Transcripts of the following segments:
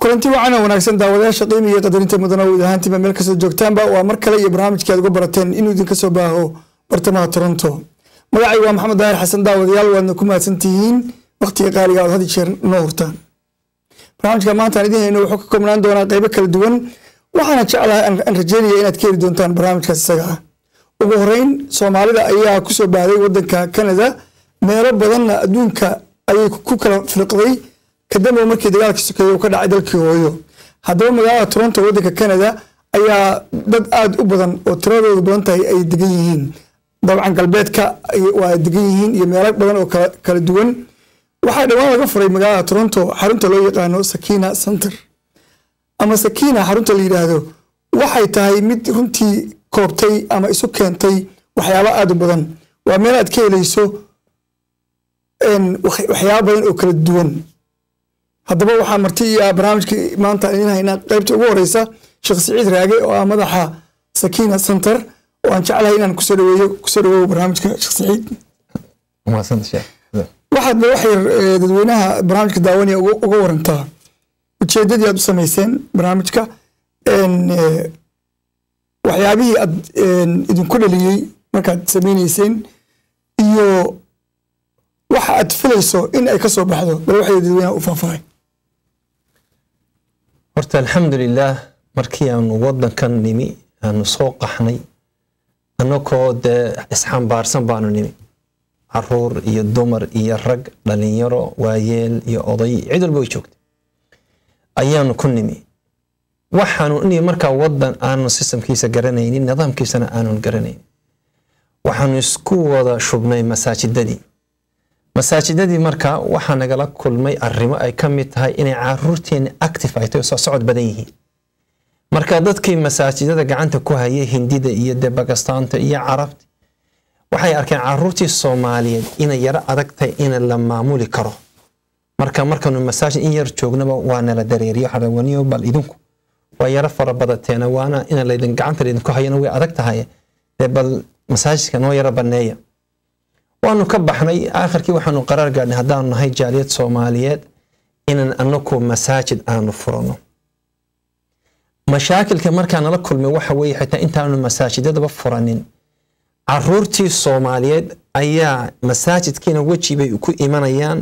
Kulanti wacan oo wanaagsan, daawadayaasha qiimiga iyo qadarinta mudana, wid ahaantiiba meel kastoo joogtaanba, waa mar kale iyo barnaamijkii aad uga barateen inuu idinka soo baaho bartamaha Toronto. Magacay waa Maxamed Daahir Xasan. Daawadayaal, waadna ku mahadsantihiin waqtiga qaaliga ood had iyo jeer noo hurtaan. Barnaamijka maanta aan idiin hayno wuxuu ka koobnaan doonaa qeybo kala duwan, waxaana jeclahay aan rajeynaya inaad ka heli doontaan barnaamijkaas isaga ah. Ugu horeyn, Soomaalida ayaa kusoo baahday wadanka Canada, meelo badanna adduunka ayay ku kala filiqday kadamba markii dagaalka sokeeye uu ka dhacay dalkii hooyo. Haddaba magaalada Toronto, wadanka Canada, ayaa dad aada u badan oo tiradoodu badan tahay ay degan yihiin. Dabcan galbeedka waa ay degan yihiin iyo meelo badan oo kala duwan. Waxaa dhowaan laga furay magaalada Toronto xarunta loo yaqaano Sakina Center ama Sakina. Xarunta la yidhaahdo waxay tahay mid runtii koobtay ama isu keentay waxyaabo aada u badan. Waa meel aad ka helayso waxyaabo badan oo kala duwan. Haddaba waxaa marti iyo ah barnaamijka maanta idiin haynaa qaybta ugu horeysa Sheekh Siciid Raage oo ah madaxa Sakina Center, oo aan jeclahay inaan kusoo dhaweeyo. Kusoo dhaweeyo barnaamijka, Sheekh Siciid. Waxaad ba wax yar dadweynaha barnaamijka daawanaya uga warantaa ujeedadii aad u samayseen barnaamijka, waxyaabihii aad idinku dhaliyey markaad sameyneyseen iyo waxa aad filayso in ay ka soo baxdo. Bal waxay dadweynaha u faahfaahay. Horta alxamdulilaah, markii aanu wadankan nimi, aanu soo qaxnay annagoo dee isxambaarsan baanu nimi, caruur iyo dumar iyo rag, dhalinyaro, waayeel iyo oday, cid walba way joogtay ayaanu ku nimi. Waxaanu nimi markaa wadan aanu systemkiisa garanaynin, nidaamkiisana aanun garanaynin. Waxaanu isku wada shubnay masaajidadii. Masaajidadii marka waxaa nagala kulmay arrimo ay ka mid tahay inay caruurteena active ay tahay oo soo socod badan yihiin. Marka dadkii masaajidada gacanta ku hayay, Hindida iyo dee Bakistaanta iyo Carabta, waxay arkeen caruurtii Soomaaliyeed inay yaro adag tahay in la maamuli karo. Marka markaanu masaajid in yar joognaba waa nala dareeriyo xarawaniyo. Bal idinku waa yaro fara badateena, waana ina laydin gacanta laydinku hayana way adag tahay, dee bal masaajidka noo yaro baneeya. Waanu ka baxnay. Aakhirkii waxaanu qaraar gaadhnay, haddaanu nahay jaaliyad Soomaaliyeed, inaan anaku masaajid aanu furano. Mashaakilka markaa nala kulmay waxa weeye, xitaa intaanu masaajidadaba furanin, caruurtii Soomaaliyeed ayaa masaajidkiina weji bay ku imanayaan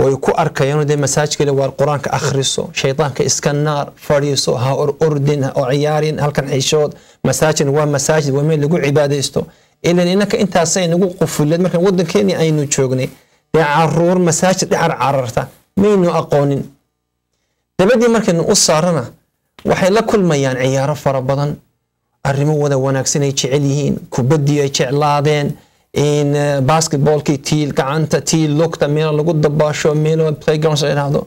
oo ay ku arkayaan dee masaajidka waar Qur-aanka akhriso, shaydaanka iska naar, fadhiiso, ha or ordin, ha oo ciyaarin, halkan xishood, masaajid waa masaajid, waa meel lagu cibaadaysto. Ilan inaka intaasay nagu qufuleed markaan wadankeennii aynu joognay, dee caruur masaajid dhexar cararta maynu aqoonin. Dabadii markaynu u saarana waxay la kulmayaan ciyaaro fara badan, arrimo wada wanaagsan ay jecel yihiin, kubaddii ay jeclaadeen, in basketballkii, tii gacanta, tii lugta, meelo lagu dabaasho, meelo playgrounds la yidhaahdo.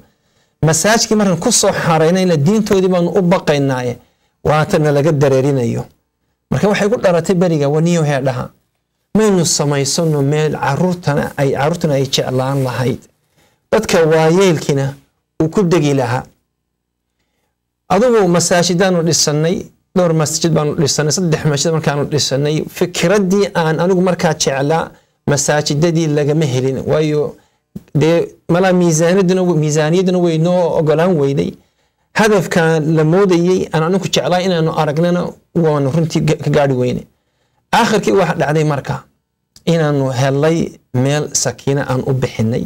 Masaajidkii markaan ku soo xaraynayna diintoodii baanu u baqaynaaye, waatana laga dareerinayo. Marka waxay ku dharatay beriga waniyo heedhaha, maynu samaysano meel caruurtana ay jeclaan lahayd, dadka waayeelkiina uu ku degi lahaa. Adigu masaajidaanu dhisanay, dhowr masjid baanu dhisanay, saddex masjid markaanu dhisanay, fikraddii aan anigu markaa jeclaa masaajidadii lagama helin, waayo dee malaa miisaaniyaduna way noo ogolaan weyday. Hadafkan la moodayey aan anigu jeclaa inaanu aragnana waanu runtii ka gaari weyne. Aakhirkii waxa dhacday marka inaanu helay meel Sakiina aan u bixinay.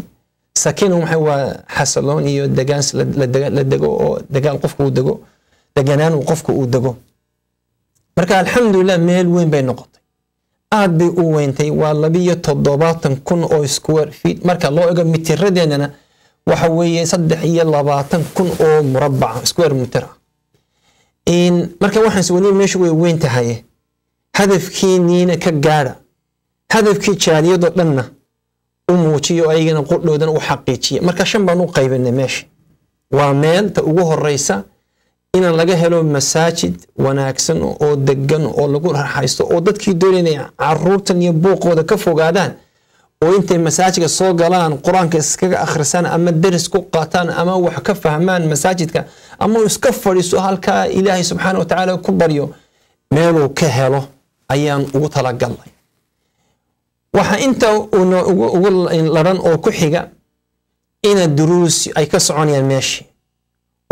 Sakiina waxay waa xasiloon iyo degaan la dego oo degaan qofku uu dego, deganaan uu qofku uu dego. Marka alxamdulilah, meel weyn bay noqotay, aad bay u weyntay, waa 72,000 oo square feet. Marka loo ego mitiradeennana waxa weeye 23,000 oo murabbaca, square meter ah. Marka waxaan is weli meeshu way weyn tahay, hadafkiiniina ka gaadha, hadafkii jaaliyadoo dhanna u muujiyo, ayagana qudhoodana u xaqiijiya. Marka shan baan u qaybinay meesha. Waa meel ta ugu horeysa inaan laga helo masaajid wanaagsan oo degan oo lagu raaxaysto, oo dadkii doonayay caruurtan iyo buuqooda ka fogaadaan. Oo intay masaajidka soo galaan, Qur-aanka iskaga akhrisaan ama deris ku qaataan ama wax ka fahmaan masaajidka ama uu iska fadhiisto halkaa, Ilaahay subxaana watacaala ku baryo, meeluu ka helo ayaan ugu talagalnay. Waxa inta uuna ugu laran oo ku xiga ina duruus ay ka soconayaan meeshii,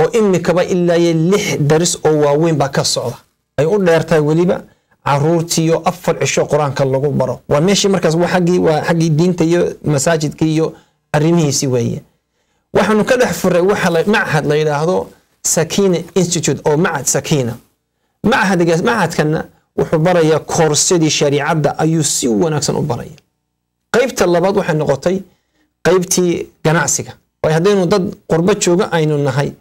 oo imikaba ilaa iyo 6 daris oo waaweyn baa ka socda, ay u dheertahay weliba caruurtiiyo 4 cisho Qur-aanka lagu baro. Waa meeshii markaas waa xaggii diinta iyo masaajidka iyo arrimihiisi weeye. Waxaanu ka dhex furay waxa machad la yidhaahdo Sakina Institute oo machad Sakina. Machadgaas, machadkana wuxuu barayaa koorsadii shariicadda ayuu si wanaagsan u baraya. Qaybta labaad waxay noqotay qaybtii ganacsiga, waayo haddaynu dad qurbo jooga aynu nahay,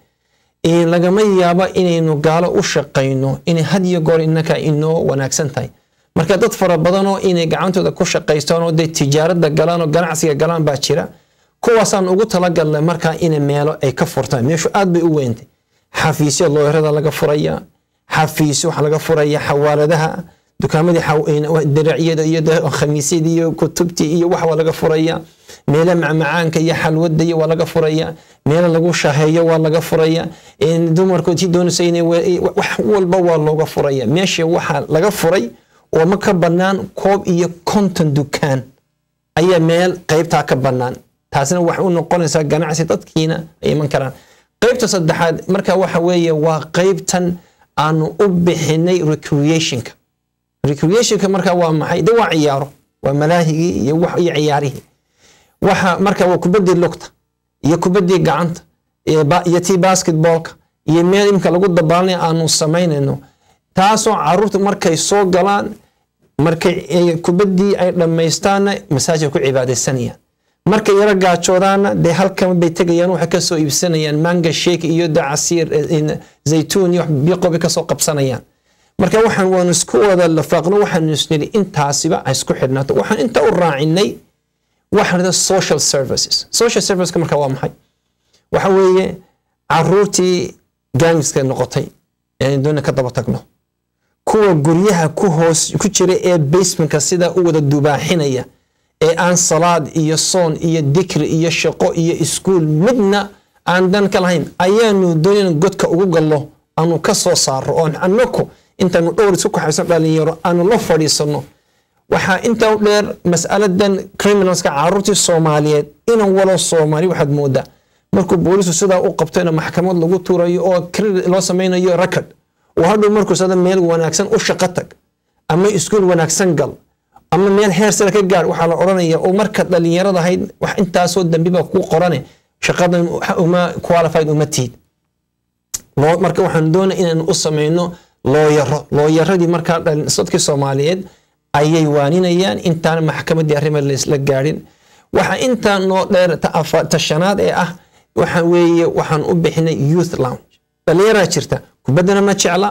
lagama yaabo inaynu gaalo u shaqayno, inay had iyo goor innaka inoo wanaagsan tahay. Marka dad fara badanoo inay gacantooda ku shaqaystaan oo dee tijaaradda galaan oo ganacsiga galaan baa jira. Kuwaasaan ugu talagalnay markaa inay meelo ay ka furtaan. Meeshu aad bay u weyntay. Xafiisyo looyarada laga furaya, xafiisyo waxaa laga furaya xawaaladaha, dukaamadii, diracyada iyo khamiisyadii iyo kutubtii iyo wax waa laga furaya, meelo macmacaanka iyo xalwada iyo waa laga furaya, meelo lagu shaheeyo waa laga furaya, dumarku tii doonaysa inay wax walba waa looga furaya. Meesha waxaa laga furay oo ma ka bannaan 51 dukaan ayaa meel qaybtaa ka bannaan. Taasina waxay u noqonaysaa ganacsi, dadkiina ay iman karaan. Qaybta saddexaad marka waxa weeye waa qaybtan aanu u bixinay recreationka. Recreationka marka waa maxay? De waa ciyaaro, waa malaahigii iyo wax iyo ciyaarihii. Waxa marka waa kubaddii lugta iyo kubaddii gacanta iyo tii basketballka iyo meel imika lagu dabaalanay aanu samaynayno, taasoo caruurta markay soo galaan, markay kubaddii ay dhammaystaanna masaajidka ku cibaadaysanayaan, markay yaro gaajoodaanna dee halkan bay tegayaan, waxay kasoo iibsanayaan mango shake iyo de casiir zaytuun iyo wax biqo bay kasoo qabsanayaan. Marka waxaan waanu isku wada lafaaqno, waxaanu isnidhi intaasiba ay isku xidhnaato. Waxaan inta u raacinay waxaan idhaha social services. Social serviceska marka waa maxay? Waxa weeye caruurtii gangska noqotay ee doona ka daba tagno, kuwa guryaha ku hoos ku jira ee basementka sida u wada dubaaxinaya ee aan salaad iyo soon iyo dikri iyo shaqo iyo iskuul midna aan dan ka lahayn, ayaanu doonayna godka ugu gallo, aanu ka soo saaro, oon annaku intaanu dhowr isku kaxaysan dhalinyaro aanu la fadhiisano. Waxaa intaa u dheer mas'aladan criminalska caruurtii Soomaaliyeed. Inan walo Soomaali waxaad moodaa markuu booliisku sidaa u qabto in maxkamad lagu tuurayo oo credit loo samaynayo, record, oo hadhow markuu sada meel wanaagsan u shaqo tag ama iskuul wanaagsan gal ama meel heer sare ka gaar, waxaa la odhanaya oo marka dhalinyarada ahayd wax intaasoo dambi baa kuu qorane, shaqadan uma qualified uma tiid. Marka waxaan doonay inaan u samayno looyaro. Looyaradii markaa dadkii Soomaaliyeed ayay waaninayaan intaan maxkamaddii arrima laisla gaadhin. Waxa intaa noo dheer ta shanaad ee ah waxa weeye waxaan u bixinay youth lounge. Dhalinyaraa jirta, kubaddana ma jecla,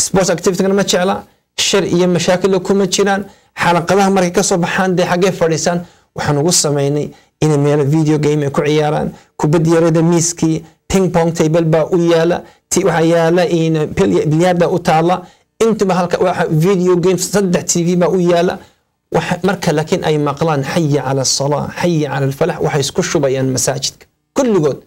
sports activitygana ma jecla, shar iyo mashaakilla kuma jiraan. Xalaqadaha markay kasoo baxaan dee xaggee fadhiisaan? Waxaan ugu samaynay inay meelo video game ay ku ciyaaraan, kubad yarada miiskii, ping pong table baa u yaala, ti waxaa yaala in bilyaarda u taala, intuba halka waxa video games, 3 TV baa u yaala. Marka laakiin ay maqlaan "xaya cala asalaa, xaya cala alfalax", waxay isku shubayaan masaajidka kulligood,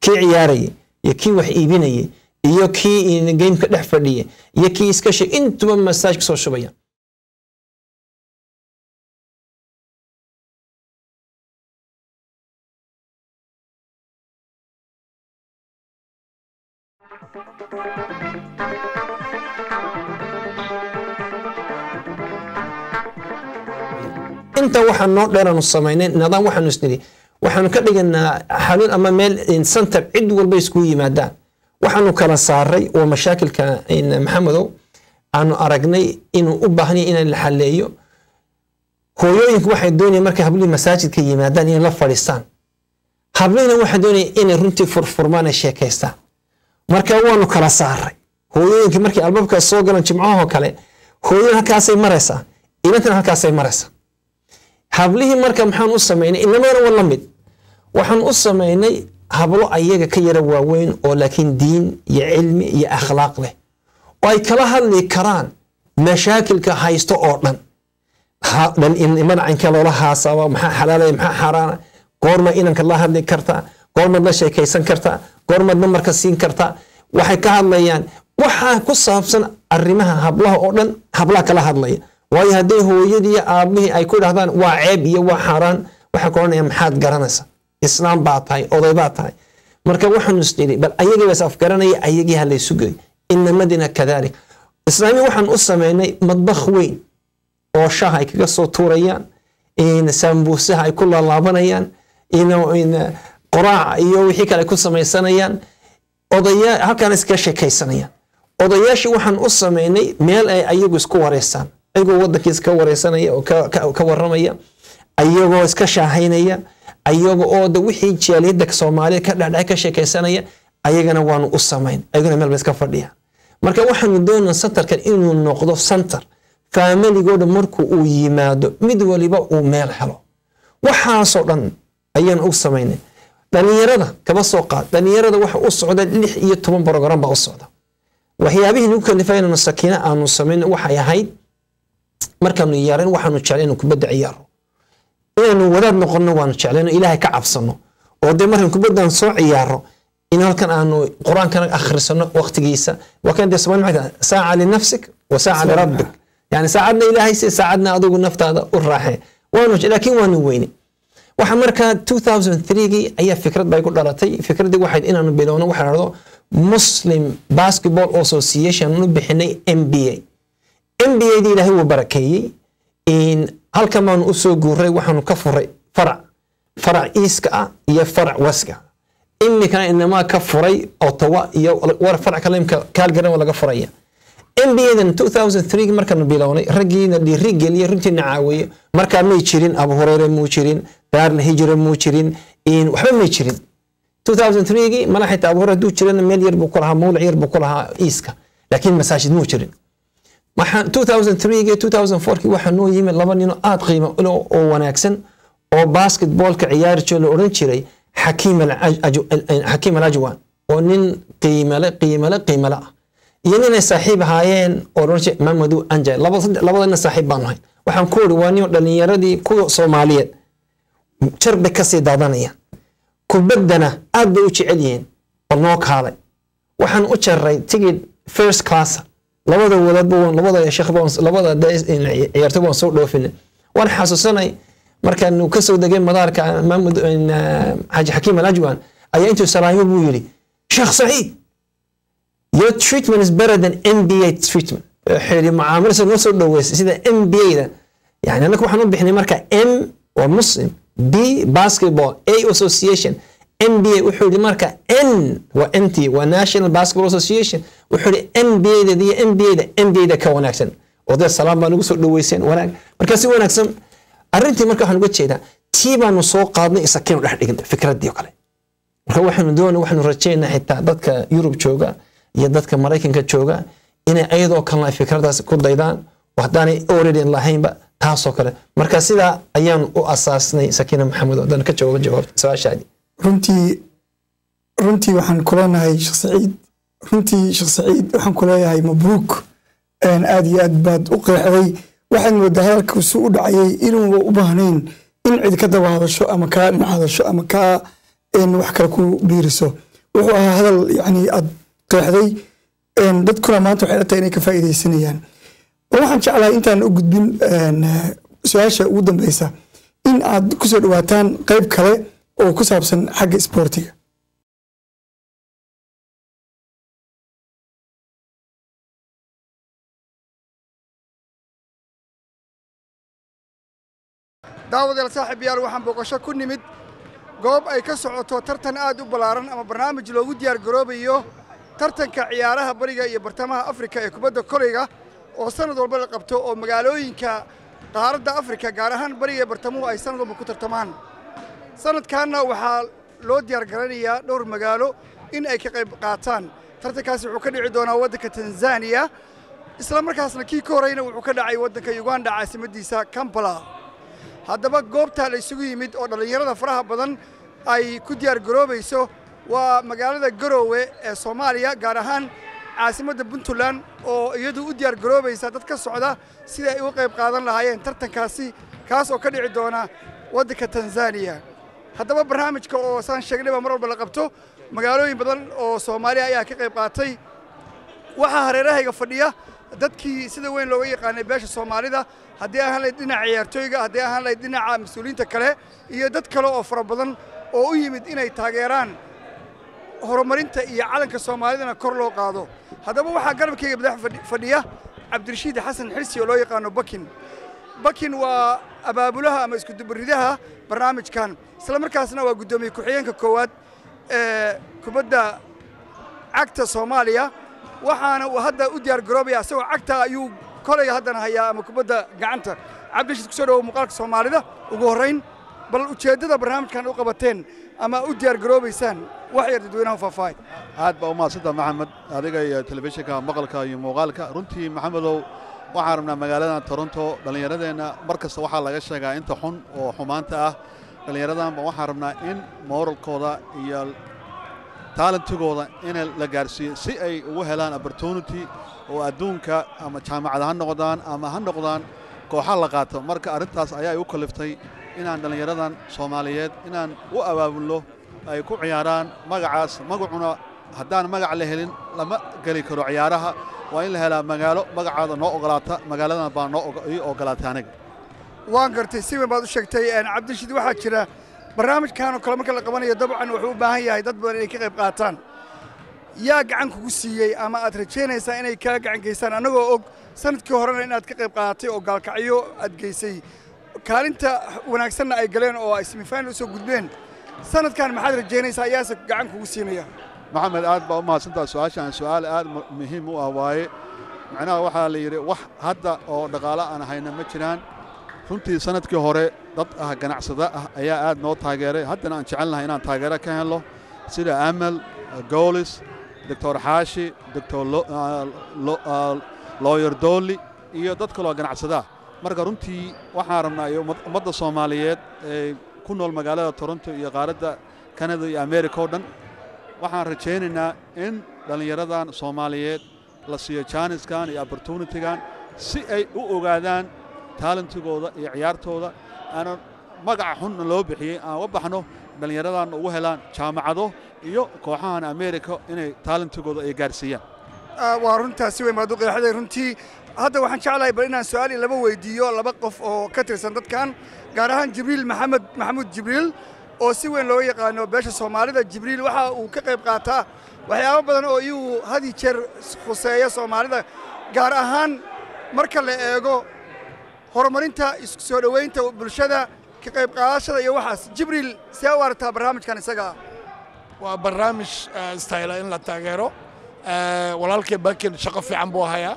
kii ciyaarayay iyo kii wax iibinayay iyo kii gameka dhex fadhiyay iyo kii iska sheeg, intuba masaajidka soo shubayaan. Inta waxaa noo dheeraanu samaynay nidaam. Waxaanu isnidhi waxaanu ka dhiganaa xaluun ama meel center cid walba iskugu yimaadaan. Waxaanu kala saaray oo mashaakilka Maxamedow aanu aragnay inuu u baahan yahay in la xaleeyo. Hooyooyinku waxay doonayaan markay hablihii masaajidka yimaadaan inay la fadhiistaan, hablihina waxay doonayaan inay runtii furfurmaan ay sheekaystaan. Marka waanu kala saaray. Hooyooyinka markay albaabka soo galaan jimcahoo kale, hooyada halkaasay maraysaa, inantana halkaasay maraysaa. Hablihii marka maxaan u samaynay? Inamadana waa la mid. Waxaan u samaynay hablo ayaga ka yara waaweyn oo laakiin diin iyo cilmi iyo akhlaaq leh oo ay kala hadli karaan mashaakilka haysto oo dhan. Imada cankee loola haasaaba? Maxaa xalaalaya, maxaa xaaraana? Goorma inanka la hadli kartaa? Goormaad la sheekaysan kartaa? Goormaad namarka siin kartaa? Waxay ka hadlayaan waxaa ku saabsan arrimaha hablaha oo dhan, hablaha kala hadlaya. Waayo, hadday hooyadii iyo aabihii ay ku dhahdaan waa ceeb iyo waa xaaraan, waxay ku odhanayaan, "Maxaad garanaysaa? Islaam baa tahay, oday baa tahay." Marka waxaanu isnidhi, bal ayagii baa is afgaranaya, ayagii ha laysu geeyo. Inamadina kadalik, islaami waxaan u sameynay madbakh weyn oo shaaha ay kaga soo tuurayaan, saambuusaha ay ku laalaabanayaan, qoraac iyo wixii kale ay ku samaysanayaan. Odaya halkaan iskaga sheekaysanayaan. Odayaashii waxaan u sameynay meel ay ayagu isku wareysaan, ayagoo wadankii iska wareysanaya oo ka waramaya, ayagoo iska shaahaynaya, ayaga oo de wixii jaaliyadda Soomaalida ka dhexdhexay ka sheekaysanaya. Ayagana waanu u samayn, ayaguna meel bay iska fadhiyaan. Marka waxaanu doonaa centerkan inuu noqdo center familigoo dhan markuu uu yimaado mid waliba uu meel helo. Waxaasoo dhan ayaan u samaynay. Dhalinyarada kaba soo qaad, dhalinyarada waxa u socda 16 program baa u socda. Waxyaabihii nagu kalifay inaanu Sakiina aanu samayno waxay ahayd, markaanu yaarin waxaanu jeclay inuu kubadda ciyaaro, inaanu wadaad noqonno waanu jeclayno, Ilaahay ka cabsano, oo dee markaan kubaddan soo ciyaaro in halkan aanu qur-aankana akhrisano waqtigiisa. Waa kan dee Soomaali maxay tahay? Saaca linafsik wa saaca lirabbik, yani saacadna Ilaahay si, saacadna adigu naftaada u raaxee. Waanu, laakiin waanu weyne. Waxa markaa 2003gii ayaa fikrad bay ku dhalatay. Fikraddii waxayd inaanu bilowno waxa la dhahdo Muslim Basketball Association, u bixinay MBA. MBA dii Ilaahay wuu barakeeyey. Halkan baanu usoo guuray, waxaanu ka furay farac eastka ah iyo farac westka. Imikana inamaa ka furay Ottawa iyo war farac kale imka Calgary waa laga furaya. NBA-dan 2003 markaanu bilownay, raggiina dhiiri geliyey, runtiina caawiyey, markaa may jirin Abu Hureyre, muu jirin Daarul Hijra, muu jirin, waxba may jirin 2003gii. Mana xitaa Abu Hureyre hadduu jirana meel yar buu ku lahaa, mawlic yar buu ku lahaa eastka, laakiin masaajid muu jirin. Waxaan 2003gii 2004kii waxaa noo yimid laba nino aad qiimo u leh oo wanaagsan oo basketballka ciyaari jiro, la odhan jiray Xakiim Alajwan, oo nin qiimale qiimale qiimale ah, iyo ninay saaxiib ahaayeen oo la odhan jiray Mamadou Anjay. Labada nin saaxiib baan nahay. Waxaan ku uri, waa nin dhalinyaradii kuwa Soomaaliyeed jar bay kasii daadanayaan, kubaddana aad bay u jecel yihiin, bal noo kaalay. Waxaan u jaray tigid first class labada wadaadba, labada sheekhba, labada ciyaartoy waan soo dhoofinay. Waan xasuusanay markaanu ka soo degay madaarka, Maamud Xaaji Xakiim Alajwan ayaa intuu salaamo buu yidhi, "Sheekh Saciid, your treatment is better than NBA treatment." Wuxuu yidhi, mucaamalada noo soo dhaweysay sida NBA-da. Yani annaka waxaan u bixinay marka M waa Muslim, B basketball, A association, NBA. Wuxuu yidhi marka N waa NT, waa National Basketball Association. Wuxuu yidhi NBA-da iyo NBA-da, NBA-da ka wanaagsan oo dee salaam baa nagu soo dhaweyseen wanaag. Marka si wanaagsan arrintii, marka waxaan uga jeedaa tii baanu soo qaadnay, isakiinu dhex dhignay fikraddii oo kale. Marka waxaanu doonay, waxaanu rajaynaa xitaa dadka Yurub jooga iyo dadka Maraykanka jooga inay ayadoo kalena ay fikradaas ku daydaan, oo haddaanay already lahaynba taasoo kale. Marka sidaa ayaanu u asaasnay Sakiina Maxamed, oo haddaan ka jawaabo jawaabta su-aashaadii. Runtii waxaan ku leenahay Sheekh Saciid, runtii Sheekh Saciid waxaan ku leeyahay mabruuk. Aad iyo aad baad u qeexday. Waxaad moodaa hadalka su u dhacayay inuuba u baahnayn in cid ka daba hadasho ama kaa dhinac hadasho ama kaa wax kale ku biiriso. Wuxuu ahaa hadal yani aad qeexday, dadkuna maanta waxay la tahay inay ka faa'iidaysanayaan. Bal waxaan jeclahay intaan u gudbin su-aasha ugu dambeysa in aad kusoo dhawaataan qayb kale oo ku saabsan xagga isboortiga. Daawadayaal, saaxiibayaal, waxaan booqasho ku nimid goob ay ka socoto tartan aad u ballaaran ama barnaamij loogu diyaar garoobayo tartanka ciyaaraha bariga iyo bartamaha Afrika ee kubadda koleyga, oo sanad walba la qabto, oo magaalooyinka qaaradda Afrika, gaar ahaan bariga iyo bartamuhu, ay sanad walba ku tartamaan. Sanadkaanna waxaa loo diyaar garanayaa dhowr magaalo in ay ka qayb qaataan. Tartankaasi wuxuu ka dhici doonaa waddanka Tanzaniya, isla markaasna kii ka horeyna wuxuu ka dhacay waddanka Uganda, caasimadiisa Kampala. Haddaba goobtaa la isugu yimid oo dhallinyarada faraha badan ay ku diyaar garoobayso waa magaalada Garoowe ee Soomaaliya, gaar ahaan Caasimadda Puntland oo iyadu u diyaar garoobaysa dad ka socda sidai ay uga qayb qaadan lahaayeen tartankaasi, kaas oo ka dhici doona waddanka Tanzaniya. Haddaba barnaamijka oo saan sheegnayba mar walba la qabto, magaalooyin badan oo Soomaaliya ayaa ka qayb qaatay. Waxaa hareerahayga fadhiya dadkii sida weyn looga yaqaanay beesha Soomaalida, haddii ahaan lahayd dhinaca ciyaartooyga, haddii ahaan lahayd dhinaca mas-uuliyiinta kale iyo dad kale oo fara badan oo u yimid inay taageeraan horumarinta iyo calanka Soomaalidana kor loo qaado. Haddaba waxaa garabkayga madax fadhiya Cabdirashiid Xasan Xirsi oo loo yaqaano Bakin. Bakin waa abaabulaha ama iskudubaridaha barnaamijkan, isla markaasna waa guddoomiye ku-xigeenka koowaad ee kubadda cagta Soomaaliya, waxaana uu hadda u diyaar garoobaya isagoo cagta ayuu kolay haddana hayaa ama kubadda gacanta. Cabdirashiid, kusoo dhawow muuqaalka Soomaalida. Ugu horrayn, bal ujeeddada barnaamijkan u qabateen ama u diyaar garoobaysaan wax yar dadweynaha u faahfaahay. Aad baa u mahadsantaa, Maxamed, adiga iyo telefishinka maqalka iyo muuqaalka. Runtii, Maxamedow, waxaan rabnaa magaaladan Toronto dhallinyaradeenna mar kasta waxaa laga sheegaa inta xun oo xumaanta ah. Dhallinyaradanba waxaan rabnaa in moralkooda iyo talentigooda in la gaarsiiyo si ay ugu helaan opportunity oo adduunka ama jaamacad ha noqdaan ama ha noqdaan kooxa la qaato. Marka arrintaas ayaa igu kaliftay inaan dhallinyaradan Soomaaliyeed inaan u abaabulno ay ku ciyaaraan magacaas. Magacuna haddaan magac la helin lama geli karo ciyaaraha. Waa in la helaa magaalo magacaada noo ogolaata. Magaaladan baa noo ii ogolaatay aniga. Waan gartay, si weyn baad u sheegtay, Cabdirashiid. Waxaa jira barnaamijkan oo kale marka la qabanayo, dabcan wuxuu u baahan yahay dad badan inay ka qayb qaataan. Yaa gacan kugu siiyey ama aad rajaynaysaa inay kaa gacan geystaan, annagoo og sanadkii horena inaad ka qayb qaadatay oo Gaalkacyo aad geysay, kaalinta wanaagsanna ay galeen oo ay semifinal usoo gudbeen? Sanadkan maxaad rajaynaysaa, ayaase gacan kugu siinaya? Maxamed, aad baa u mahadsantaha. Su-aashaan su-aal aad muhiim u ah waaye. Macnaha waxaa la yidhi wax hadda oo dhaqaale aan hayna ma jiraan. Runtii sanadkii hore dad ah ganacsada ah ayaa aad noo taageeray, haddana aan jecel nahay inaan taageero ka helno, sida Amal Golis, Doctor Xaashi, Doctor Lawyer Dolli iyo dad kaloo ganacsadaa. Marka runtii waxaan rabnaa iyo ummadda Soomaaliyeed ee ku nool magaalada Toronto iyo qaaradda Canada iyo America oo dhan, waxaan rajaynaynaa in dhallinyaradan Soomaaliyeed la siiyo jaaniskan iyo opportunitygan si ay u ogaadaan talentigooda iyo ciyaartooda, aanan magaca xunna loo bixiyey aan uga baxno, dhallinyaradanna ugu helaan jaamacado iyo kooxahan America inay talentigooda ay gaarsiiyaan. Waa runtaa, si weyn baad u qeexday runtii. Hadda waxaan jeclahay bal inaan su-aal iyo laba weydiiyo laba qof oo ka tirsan dadkan, gaar ahaan Jibriil Maxamed Maxamuud Jibriil oo si weyn looga yaqaano beesha Soomaalida. Jibriil waxa uu ka qayb qaataa waxyaabo badan oo iyagu had iyo jeer khuseeya Soomaalida, gaar ahaan marka la eego horumarinta, isku soo dhoweynta bulshada, ka qayb qaadashada iyo waxaas. Jibriil, see u aragtaa barnaamijkan isaga ah? Waa barnaamij istayla in la taageero. Walaalkay Bakin shaqo fiican buu hayaa.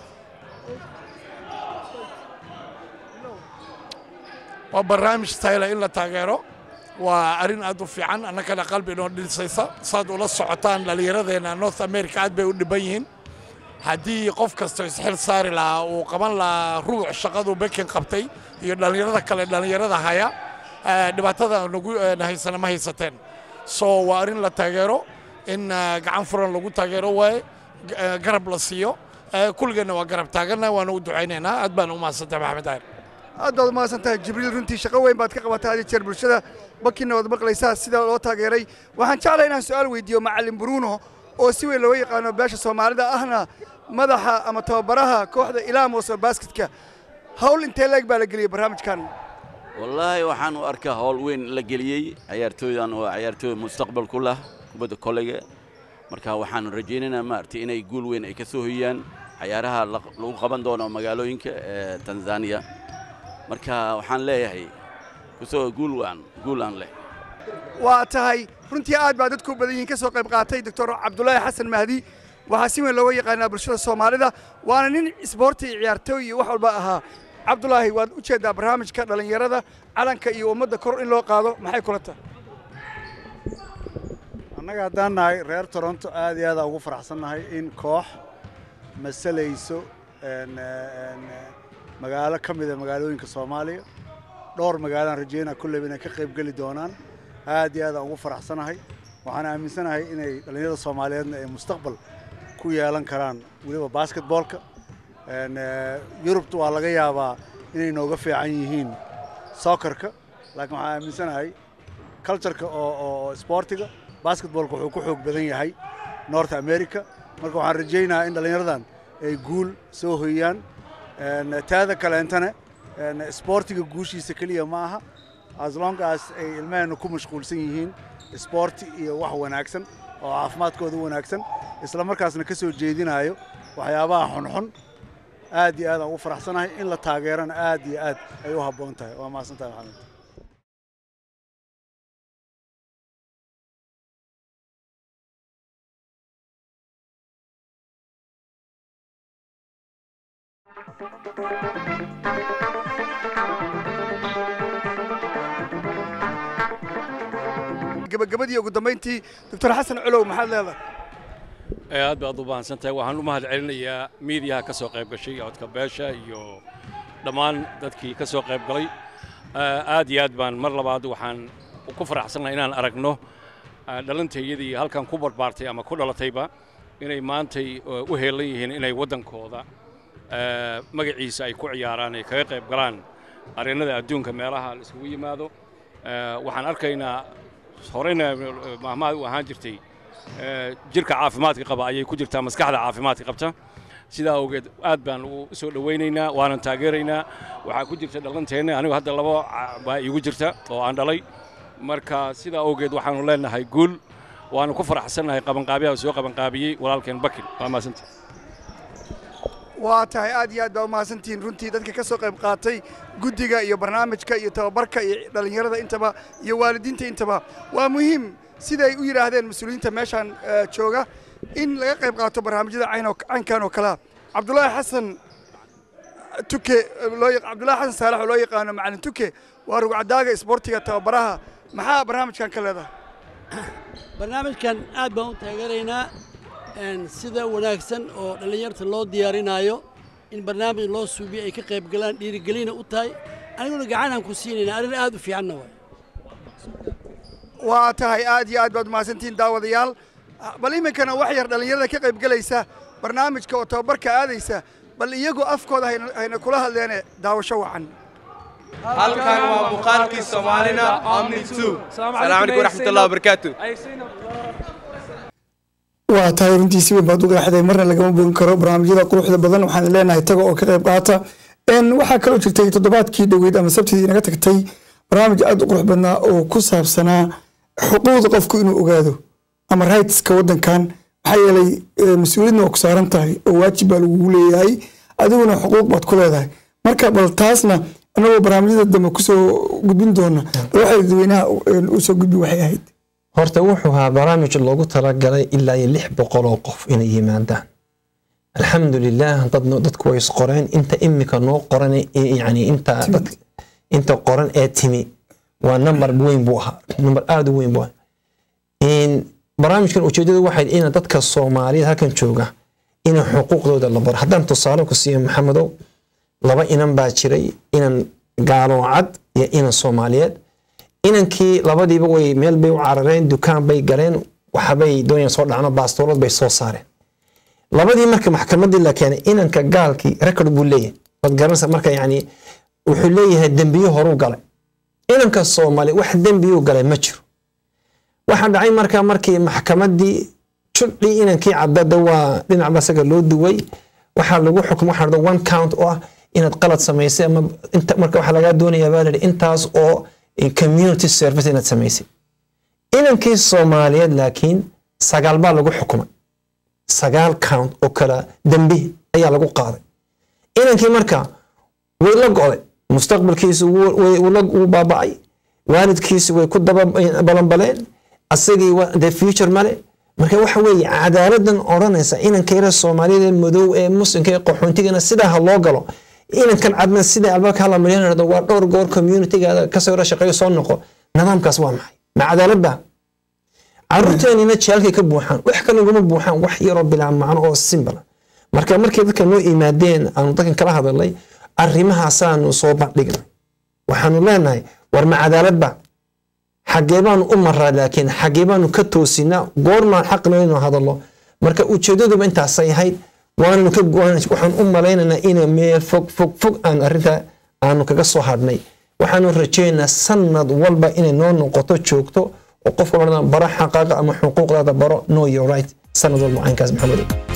Waa barnaamij stayla in la taageero, waa arrin aad u fiican, annagana qalbi inoo dhisaysa. Saad ula socotaan, dhallinyaradeenna North America aad bay u dhiban yihiin. Haddii qof kasta isxil saari lahaa, uu qaban lahaa rubuc shaqaduu Bekin qabtay iyo dhallinyarada kale dhallinyarada haya, dhibaatada nagu haysana ma haysateen. So waa arrin la taageero, in gacan furan lagu taageero waaye, garab la siiyo. Kulligeenna waa garab taagana, waana u ducaynaynaa. Aad baan u mahadsantahay, Maxamed Daahir. Aad baad umahadsan tahay, Jibriil. Runtii shaqo weyn baad ka qabataa had iyo jeer bulshada. Bakinna waad maqlaysaa sida loo taageeray. Waxaan jeclahay inaan su-aal weydiiyo macallin Bruno oo si weyn looga yaqaano beesha Soomaalida, ahna madaxa ama tababaraha kooxda Ilaamos oo basketka. Hawl intee leeg baa la geliyey barnaamijkan? Wallaahi, waxaan u arkaa hawl weyn la geliyey. Ciyaartooydan waa ciyaartooy mustaqbal ku lah kubadda koleyga. Marka waxaan rajaynaynaa, maaragtay, inay guul weyn ay ka soo hoyaan cayaaraha lagu qaban doono magaalooyinka ee Tanzania. Marka waxaan leeyahay kusoo guul waan guul aan leh. Waa tahay, runtii aad baa dadku u badan yihiin ka soo qayb qaatay. Doctor Cabdulaahi Xasan Mahdi waxaa si weyn looga yaqaanaa bulshada Soomaalida, waana nin isboorti iyo ciyaartooy iyo wax walba ahaa. Cabdulaahi, waad u jeeddaa barnaamijka dhallinyarada, calanka iyo ummadda kor in loo qaado, maxay kula tahay? Annaga haddaan nahay reer Toronto, aad iyo aad ugu faraxsannahay in koox masalayso magaalo ka mida magaalooyinka Soomaaliya, dhowr magaalaan rajeynaa kulleyba inay ka qayb geli doonaan. Aad iyo aad aan ugu faraxsanahay. Waxaan aaminsanahay inay dhallinyarada Soomaaliyeedna ay mustaqbal ku yeelan karaan weliba basketballka. Yurubta waa laga yaabaa inay nooga fiican yihiin soccerka, laakiin waxaan aaminsanahay cultureka oo sportiga basketballka wuxuu ku xoog badan yahay North America. Marka waxaan rajaynayaa in dhallinyaradan ay guul soo hoyaan. Taada kaleentana sportiga guushiisa keliya ma aha, as long as ay ilmaheenu ku mashquulsan yihiin sporti iyo wax wanaagsan oo caafimaadkooda wanaagsan, isla markaasna ka soo jeedinayo waxyaabaha xunxun. Aad iyo aad aan ugu faraxsanahay in la taageerana, aad iyo aad ay u habboon tahay. Waa mahadsantahay, Maxamed. Gabagabadii ugu dambayntii, Doctor Xasan Culow, maxaad leedahay? Aad baad u baahsan tahay. Waxaan u mahad celinayaa miidiyaha ka soo qayb gashay, codka beesha iyo dhammaan dadkii ka soo qayb galay. Aad iyo aad baan mar labaad waxaan ku faraxsannahay inaan aragno dhalintayadii halkan ku barbaartay ama ku dhalatayba inay maantay u heelan yihiin inay waddankooda magaciisa ay ku ciyaaraan, ay kaga qayb galaan areenada adduunka meelaha la isugu yimaado. Waxaan arkaynaa horeyna mahmaad u ahaan jirtay, jirka caafimaadka qaba ayay ku jirtaa maskaxda caafimaadka qabta. Sidaa awgeed aad baan u soo dhowaynaynaa, waanan taageeraynaa. Waxaa ku jirta dhalanteenna, anigu hadda labo baa iigu jirta oo aan dhalay. Marka sidaa awgeed waxaanu leenahay guul, waanu ku faraxsannahay qabanqaabiyaha soo qabanqaabiyey walaalkeen Bakin. Waa mahadsantahay. Waa tahay, aad iyo aad baa umahadsantihiin runtii dadka ka soo qayb qaatay, guddiga iyo barnaamijka iyo tababarka iyo dhallinyarada intaba iyo waalidiinta intaba. Waa muhiim siday u yidhaahdeen mas-uuliyiinta meeshaan jooga in laga qayb qaato barnaamijyada caynkan oo kalea. Cabdulaahi Xasan Tuke, Cabdullaahi Xasan Saalax oo loo yaqaano Macalin Tuke, waa rugcadaaga isboortiga, tababaraha. Maxaa barnaamijkan ka leedahay? Barnaamijkan aad baan u taageeraynaa, sida wanaagsan oo dhallinyarta loo diyaarinaayo in barnaamij loo suubiyo ay ka qayb galaan, dhiirigelina u tahay. Aniguna gacanaan ku siinayna, arrin aad u fiicanna waay. Waa tahay, aad iyo aad baad umahadsantihiin daawadayaal. Bal iminkana wax yar dhallinyarada ka qayb gelaysa barnaamijka oo tababarka aadaysa, bal iyagu afkooda hayna kula hadleene. Daawasho wacan. Halkan waa muuqaalkii Soomaalina Omni 2. Asalaamu calaykum waraxmatullahi wabarakaatu. Waa tahay, runtii si weyn baad u qeexday. Marna lagama bogan karo barnaamijyada quruxda badan. Waxaan leenahay taga oo ka qayb qaata. Waxaa kaloo jirtay toddobaadkii dhoweyd ama Sabtidii inaga tagtay barnaamij aad u qurux badnaa oo ku saabsanaa xuquuqda qofku inuu ogaado ama rightska waddankan, maxaa yeelay mas-uuliyadna waa ku saaran tahay oo waajib baa lagugu leeyahay, adiguna xuquuq baad ku leedahay. Marka bal taasna anagoo barnaamijyada dambe kusoo gudbin doona, bal waxay dadweynaha usoo gudbi waxay ahayd. Horta wuxuu ahaa barnaamij loogu talagalay ilaa iyo 600 oo qof inay yimaadaan. Alxamdulilah, dadku way isqoreen. Inta imika noo qoran, yani inta dad inta qoran ee timi, waa number weyn buu ahaa, number aada u weyn buu ahaa. In barnaamijkan ujeedadu waxay in dadka Soomaaliyeed halkan jooga in xuquuqdooda la baro. Haddaan tusaale ku siiyo, Maxamedow, laba inan baa jiray, inan gaalo cad iyo inan Soomaaliyeed. Inankii labadiiba way meel bay u carareen, dukaan bay galeen, waxbay doonayaan soo dhacno, baastoolad bay soo saareen labadii. Marka maxkamadii la keenay, inanka gaalkii record buu leeyahay, waad garanaysaa. Marka yani wuxuu leeyahay dembiyo horuu galay. Inanka Soomaali wax dembiyuu galay ma jiro. Waxaa dhacay marka markii maxkamadii judhii inankii cadada waa dhinacba isaga loo duway. Waxaa lagu xukumay waxaa dhahdo one count oo ah inaad qalad samaysay ama inta. Marka waxaa lagaa doonayaa baa la intaas oo community service inaad samaysay. Inankii Soomaaliyeed laakiin sagaal baa lagu xukumay, sagaal count oo kala dembi ayaa lagu qaaday inankii. Marka way la go'day, mustaqbalkiisu wuu baaba'ay, waalidkiisu way ku daba balanbaleen, asagii the future male. Marka waxa weeye cadaaladan odhanaysa inanka yara Soomaalida ee madow ee Muslimka ee qaxoontigana sidaa ha loo galo, inankan cadna sida albaabka hala maryanado, waa dhowr goor communitygaada kasoo yara shaqeeyo soo noqo. Nidaamkaas waa maxay? Ma cadaalad ba? Caruurteenina jeelkay ka buuxaan, wax kale ugama buuxaan, wax yaroo bilaa macno oo simple. Marka markay dadka noo yimaadeen aanu dadkan kala hadalnay, arrimahaasaanu soo bandhignay. Waxaanu leenahay, war ma cadaalad ba? Xaggee baanu u maraa? Laakiin xaggee baanu ka toosinaa? Goormaan xaqna inuu hadallo? Marka ujeedaduba intaasay ahayd, waananu ka waxaan u malaynaynaa in meel fog fog fog aan arrinta aanu kaga soo hadhnay. Waxaanu rajaynaynaa sanad walba inay noo noqoto joogto oo qof walba baro xaqaaqa ama xuquuqdaada baro, know your right, sanad walba caynkaas, Maxamed.